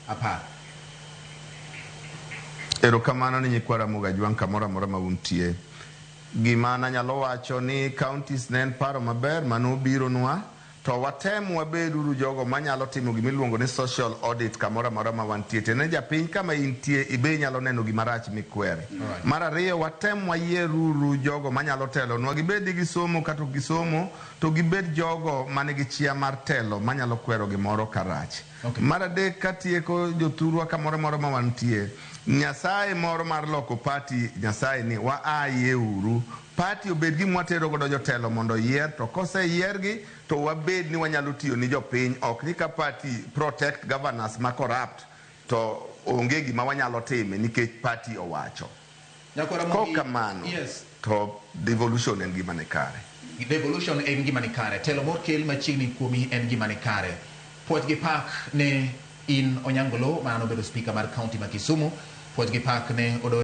10. Erokamano ni nyikwa Ramogi Ajwang' kamoro amora ma untie. Gima nanyalo wacho ni counties ne en paro maber manobironwa to watem wabeduru jogo manyalo timo gimiluongo ni social audit kamoro amora ma wantie. Tiende ni japiny kama intie ibe inyalo neno gima rach mikwer. Mar ariyo watem wayieruru jogo manyalo telonwa gibed ni gisomo kata ok gisomo to gibed jogo manigi chia mar telo manyalo kwero gimoro karach. Mar adek katieko jothurwa kamoro amora ma wantie, Nyasaye moro mar loko party Nyasaye ni waaye uru. Party obed gima watero godo jotelo mondo oyier to koseyiergi to wabed ni wanyalo tiyo ni jopiny ok ni ka party protect governors ma corrupt to onge gima wanyalo time nikech party owacho. Nyakwara Ramogi, Kokamano yes. to devolution en gima ni kare. Devolution en gima ni kare. Telo mokel machiegni kuomi en gima ni kare. Puoch gi pak ne in Onyango Oloo mano obedo speaker mar county ma Kisumu. Puoch gi pak ne Odoyo.